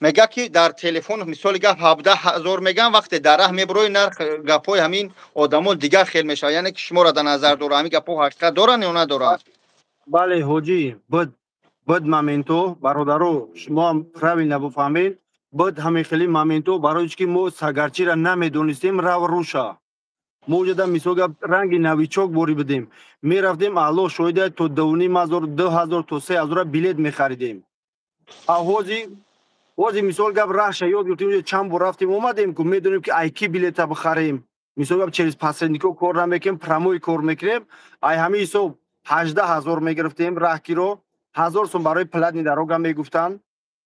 Мега, ки дар телефон, мисоли гап, 17 000 меган, вақте дар раҳ мебурои, нарх гапҳои ҳамин одамо дигар хел мешавад. Яъне ки шуморо дар назар дора, ҳамин гапҳо ҳақиқат доранд ё надоранд? Бале, ҳоҷӣ, буд моменто. Бародаро, шумоам правильно буфаҳмед, буд ҳамин хели моменто, барои чи ки мо сагарчира намедонистем рав руша. Мо уҷада, мисол гап, ранги новичок борӣ будем, мерафтем, Аллоҳ шоҳида, то 2500, 2000, то 3000 билет мехаридем. А ҳози, мисол гап, раҳша ёд гирифтем, чанд бор рафтем, омадем ку, медонем, ки ай ки билета бихарем. Мисол гап, через посреднико кор намекунем, прямой кор мекунем. Ай ҳамин ҳисоб 18 000 мегирифтем раҳкиро, 1000 сум барои платный дорога мегуфтанд,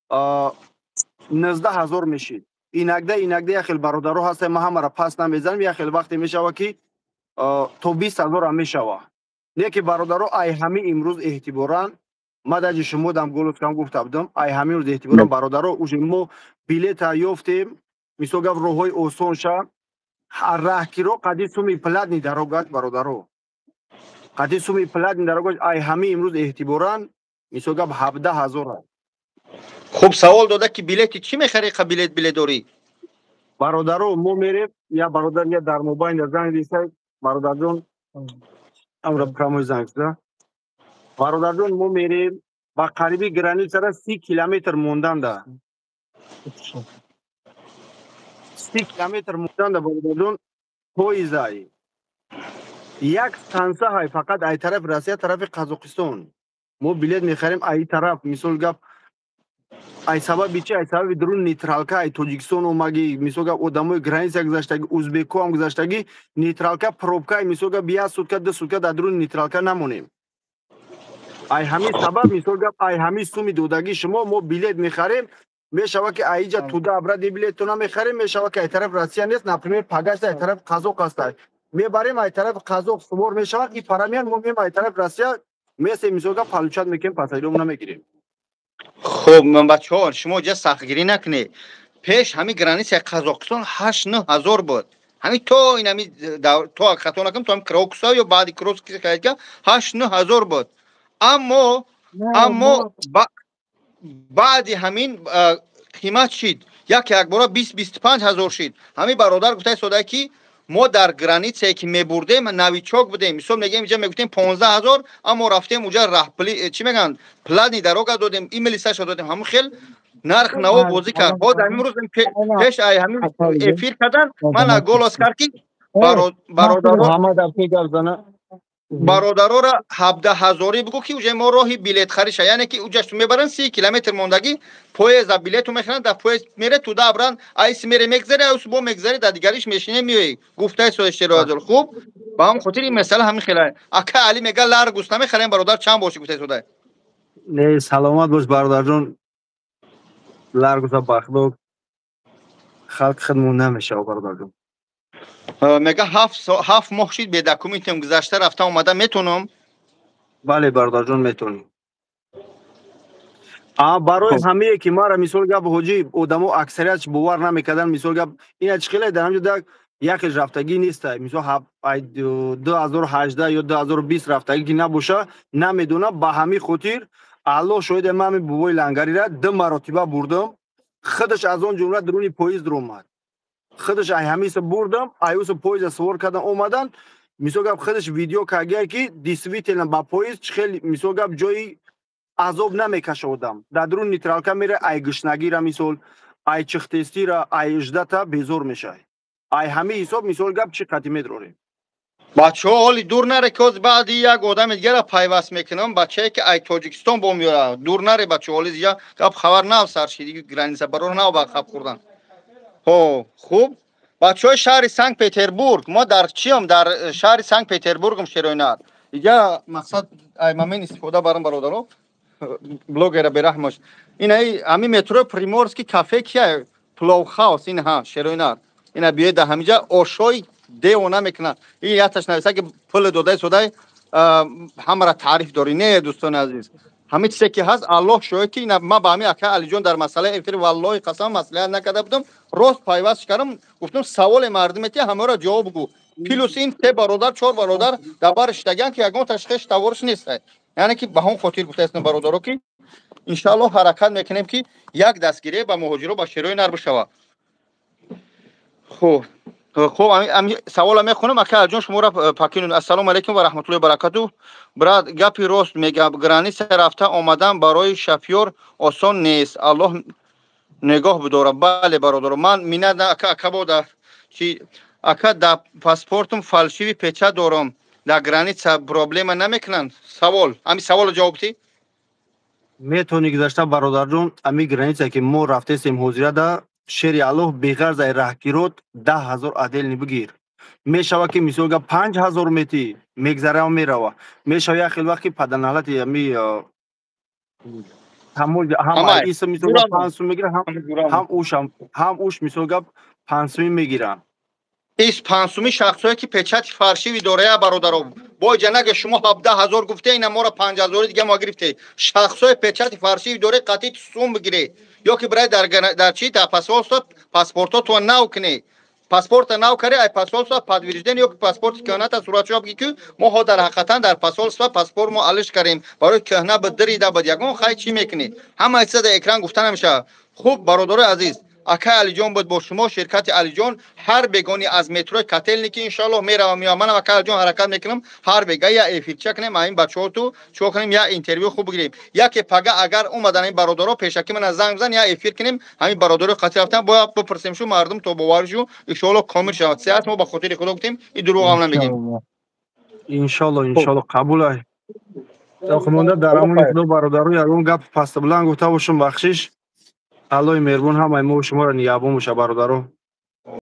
19 000 мешид. Инакда як хел бародаро ҳастем, ман ҳамаро пас намезанам, як хел вақте мешава, ки то 20 000-ам мешава. Не ки, бародаро, ай ҳамин имрӯз эҳтиборан, ма даҷи шумо дам голос кам гуфта будам, ай ҳамин рӯз эҳтиборан, бародаро, уже мо билета ёфтем, мисол гап, роҳҳои осон ша, раҳкиро қади суми платный дорогаш, бародаро, қади суми платный дорогаш ай ҳамин имрӯз эҳтиборан, мисол гап, 17 000. Хуб, савол дода, ки билети чӣ мехарӣ, қа билет дорӣ? Бародаро, мо мерем, я бародар я дар мобайн занг диса, бародарҷон, амра прямой занг да. Бародарҷон, мо мерем, ба қариби границара 30 километр монданда, 30 километр монданда, бародарҷон, поезай як станса ҳай фақат ай тарафи Россия, тарафи Қазоқистон мо билет мехарем. Ай тараф, мисол гап, ай сабаби чи? Ай сабаби дурун нейтралка, ай Тоҷикистон омаги, мисол гап, одамои граница гузаштаги, узбекоам гузаштаги, нейтралка пробка, мисол гап, як сутка, 2 сутка дар дуруни нейтралка намонем. Ай ҳамин сабаб, мисол гап, ай ҳамин суми додагии шумо мо билет мехарем. Мешава, ки айҷа туда обратно билетона мехарем, мешава, ки ай тарафи Россия нест, например, пагашта ай тарафи Қазоқ ҳастай, мебарем, ай тарафи Қазоқ сувор мешавад, и парамиян, мо меем, ай тарафи Россия месем, мисол гап, получать мекунем, пассажиромона мегирем. Хуб, бачаҳо, шумо ҷа сахтгирӣ накунед. Пеш ҳамин границаи Қазоқистон 8-9 ҳазор буд. Ҳамин то ин ҳами то хато накунам, то ҳами Крокуса ё баъди Крокус 8-9 ҳазор буд, аммо баъди ҳамин қимат шид, як якбора 20-25 ҳазор шид. Ҳамин бародар гуфта истода, ки мо дар границае ки мебурдем, новичок будем, мисол мегӯем, иҷа мегуфтем 15 000, аммо рафтем уҷа, раҳпли чӣ мегӯянд, платный дорога додем, имелисаша додем, ҳамун хел нарх наво бозӣ кард. Ҳо, дар ҳамин рӯз пеш ай ҳамин эфир кардан ман голос кард, ки бародаро, бародарора 17 ҳазорӣ бугӯ, ки уже мо роҳи билетхариша, яъне ки уҷаш мебаранд, 30 километр мондагӣ поезда билету мехаранд, дар поезд мере туда абран, айси мере мегзари, айси бо мегзари, дар дигариш мешине, меои, гуфтаи сода. Хуб, ба ҳамн хотир ин масъала ҳамин хела. Ака Али мега, Ларгус намехарем, бародар, чанд боши, гуфтаи сода. Не, саломат бош, бародарҷон, Ларгуса бахдо халқ хидмон намешава, бародарҷон. Мега, 7 моҳ шид бедокументем, гузашта рафта омада метонам? Бале, бародарҷон, метонӣ. Барои ҳамае ки мара, мисол гап, ҳоҷӣ, одамо аксариятш бовар намекарданд, мисол гап, ина чӣ хеле дар ҳамҷо яхел рафтагӣ неста, мисол, 2018 ё 2020 рафтагӣ ки набоша, намедонам. Ба ҳамин хотир, Аллоҳ шоҳиде, ман ҳамин бобои лангарира ду маротиба бурдам, худаш аз он ҷумла дуруни поезд ромад, худаш ай ҳамиса бурдам, аюса поезда сувор кардан омадан. Мисол гап, худаш видео кардия, ки действительно ба поезд чӣ хел, мисол гап, ҷои азоб намекаша одам дар дуруни нейтралка мере, ай гушнагира, мисол, ай чихтестира, ай ждать-а безор мешавад. Ай ҳамин ҳисоб, мисол гап, чӣ қати медрорем. Бачаҳо, ҳоли дур наре, ки ҳоз баъди як одами дигара пайваст мекунам, бачае ки ай Тоҷикистон бо меёра. Дур наре, бачаҳо, ҳоли я гап хабар нав сар шид, граница барор нав ба хаб хӯрдан. Ҳо, хуб, бачаҳои шаҳри Санкт Петербург, мо дар чиам, дар шаҳри Санкт Петербургм, шероинар иҷа мақсад ай мамин истифода барам, бародаро, блогера бераҳмош. Ин ҳамин метро Приморский, кафе кия, Пловхаус, ин ҳа, шероинар, ина биёед, дар ҳаминҷа ошои девона мекунад. Ин яташ нависа, ки пули додаи содаи ҳамара таъриф дорӣ. Не, дӯстони азиз, ҳамин чизе ки ҳаст, Аллоҳ шоҳид, ки ман ба ҳамин ака Алиҷон дар масъалаи эфир, валлоҳи қасам, маслиҳат накарда будам, рост пайваст кардам, гуфтам, саволе мардуме ти ҳамаро ҷавоб гӯ. Плюс ин се бародар, чор бародар дар бар шидагиан, ки ягон ташхиш тавориш нест, яъне ки ба ҳон хотир гуфтаистам, бародаро, ки Иншаалло, ҳаракат мекунем, ки як дастгирӣ ба муҳоҷиро ба шерои нар бишавад. Хуб, савола мехонам, ака Алиҷон, шуморо покинул. Ассалому алайкум ва раҳматуллоҳи баракату, брат. Гапи рост мегам, граница рафта омадан барои шофёр осон нест, Аллоҳ нигоҳ бидорад. Бале, бародаро, ман минат, ака, акабода чи, ака, да паспортум фальшивый печать дорам, дар граница проблема намекунанд? Савол, ами саволо ҷавоб тӣ. Метавонӣ гузашта, бародарҷон. Ами граница, ки мо рафтесем ҳозирада, шери Аллоҳ, беғарз ай раҳгирот 10 000 отдельный бигир. Мешава, ки мисол га 5000 метӣ, мегзарава, мерава. Мешава як хел вақт, ки паданалати ами ҳам иса, мисол, 5 сум мегира, ҳам уш, мисол гап, 5 суми мегира. Ис 5 суми шахсое, ки печати фальшивый дорая, бародаро, бо ҷанаге шумо 17 000 гуфте, ина мора 5000-и дига мо гирифте. Шахсое печати фальшивый доре, қатъи сум бигире ё ки бирай дар чи, дар посольство паспортотро нав кунӣ. Паспорта нав кари, ай посольство подтверждение ё ки паспорти кӯҳната суратшо биги, ки мо ҳо дар ҳақиқатан дар посольство паспорт мо алиш кардем, барои кӯҳна ба дирида буд. Ягон хай чӣ мекунӣ, ҳама чиза дар экран гуфта намешавад. Хуб, бародарои азиз, акай Алиҷон буд бо шумо, ширкати Алиҷон. Ҳар бегони аз метрои Котелники, иншоаллоҳ, меравам. Ё манам, акай Алиҷон, ҳаракат мекунам, ҳар бега я эфирча кунем, ин бачаҳоту чико кунем, я интервю хуб бигирем. Яке пага агар омадан ин бародаро, пешакӣ мана занг бизан, я эфир кунем. Ҳамин бародаро қатӣ рафтан бояд бипурсем, шу мардум то боваршу, иншоаллоҳ, комил шавад. Сеҳат мо ба хотири Худо гуфтем и дурӯғам намегем. Иншоалло, иншоалло, қабул ай. Монда дар амони Худо, бародаро. Ягон гап паста буланд гуфта бошум, бахшиш. Аллоҳи меҳрубон ҳамаи мо шуморо нигаҳбон боша, бародаро.